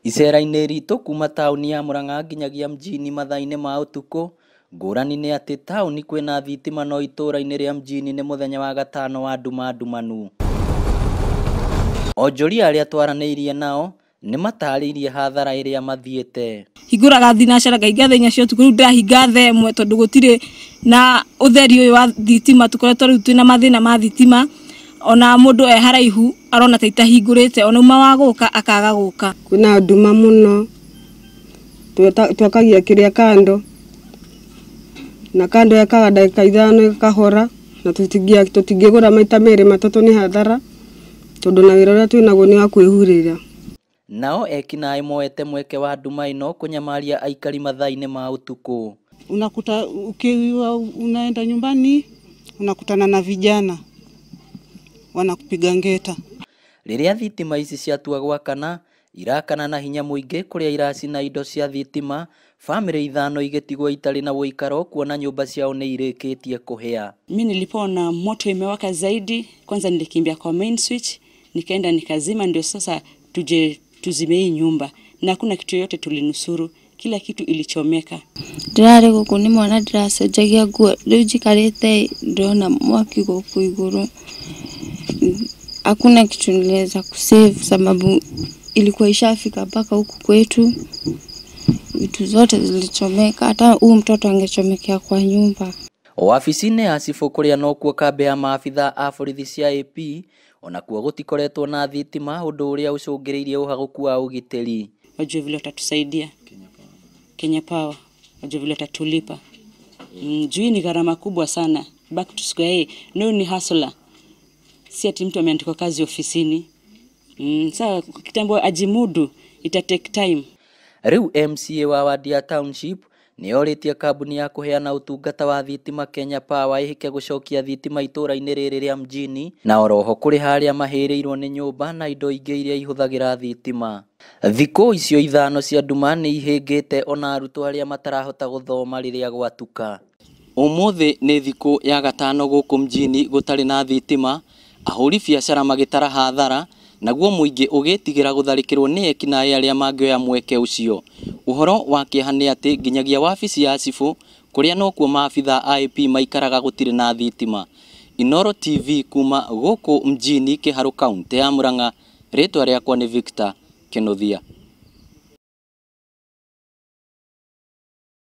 Icera-inĩ ritũ kuma taũni ya Murang'a nginyagia mjini mathaa-inĩ ma ũtukũ, ngũrani nĩ atĩ taũni kwĩna thitima no itũũra-inĩ rĩa mjini nĩ mũthenya wa gatano wa nduma ndumanu. Onjoria arĩa twaranĩirie nao nĩ matarĩirie hathara ĩrĩa mathiĩte. Hingũraga thinacara ngahinga thaa 4 cia ũtukũ, rĩu ndĩrahinga thaa 1 tondũ gũtirĩ na ũtheri ũyũ wa thitima. Tũkoretwo rĩu twĩna mathĩna ma thitima, ona mũndũ e haraihu arona ta itahingũrĩte, ona uma wa gũka akaga gũka. Kwĩna nduma mũno, twakagia kĩrĩa kando na kando yakaga ndagĩka 5 ĩkahora, na tũtingĩgũra maita 2 3 nĩ hathara, tondũ na wĩra ũrĩa twĩnaguo nĩ wa kwĩhurĩra. Nao ekinaĩ moete mweke wa nduma ĩno kũnyamaria aikari mathaa-inĩ ma ũtukũ. Unakuta ukiwa unaenda nyumbani unakutana na vijana wanakupiga ngeta. Rĩrĩa thitima ici ciatua gwakana, irakana na hinya mũingĩ kũrĩa iracina indo cia thitima, bamĩrĩ 5 igĩtigwo itarĩ na ũikaro kuona nyũmba ciao nĩ irĩkĩtie kũhĩa. Mimi nilipoona moto imewaka zaidi, kwanza nilikimbia kwa main switch, nikaenda nikazima, ndio sasa tuje tuzime hii nyumba, na hakuna kitu yote tulinusuru, kila kitu ilichomeka. Ndĩrarĩ gũkũ nĩ mwana ndĩracenjagia nguo, rĩu njikarĩte ndĩrona mwaki gũkũ igũrũ. Hakuna kitu niliweza kusave sababu ilikuwa ishafika mpaka huku kwetu. Vitu zote zilichomeka, hata huu mtoto angechomekea kwa nyumba. Wabici-inĩ ya cibũ kũrĩa nokuo kambĩ ya maabitha a borithi cia AP onakuo gũtikoretwo na thitima, ũndũ ũrĩa ũcũngĩrĩirie ũhagũku wa ũgitĩri. Wajue vile watatusaidia Kenya Power, wajue vile watatulipa. Juu ni gharama kubwa sana. Back to square A, no ni hustler, si ati mtu ameandikwa kazi ofisini. Sasa kitambo ajimudu, ita take time. Rĩu MCA wa wadi ya Township nĩorĩtie kambuni ya kũheana ũtungata wa thitima Kenya Power ĩhĩke gũcokia thitima itũũra-inĩ rĩrĩ rĩa mjini, na oroho kũrĩha arĩa mahĩrĩirwo nĩ nyũmba na indo ingĩ iria ihũthagĩra thitima. Thikũ icio 5 cia nduma nĩ ihĩngĩte ona arutwo arĩa matarahota gũthoma rĩrĩa gwatuka. Ũmũthĩ nĩ thikũ ya gatano gũkũ mjini gũtarĩ na thitima, ahũri biacara magĩtara hathara, naguo mũingĩ ũgĩtigĩra gũtharĩkĩrwo nĩ ekinaĩ arĩa mangĩoya mweke ũcio. Ũhoro wa kĩeha nĩ atĩ nginyagia wabici ya cibũ kũrĩa nokuo maabitha a AP maikaraga gũtirĩ na thitima. Inooro TV kuma gũkũ mjini Kĩharũ kaunti ya Murang'a, rĩtwa rĩakwa nĩ Victor Kĩnuthia.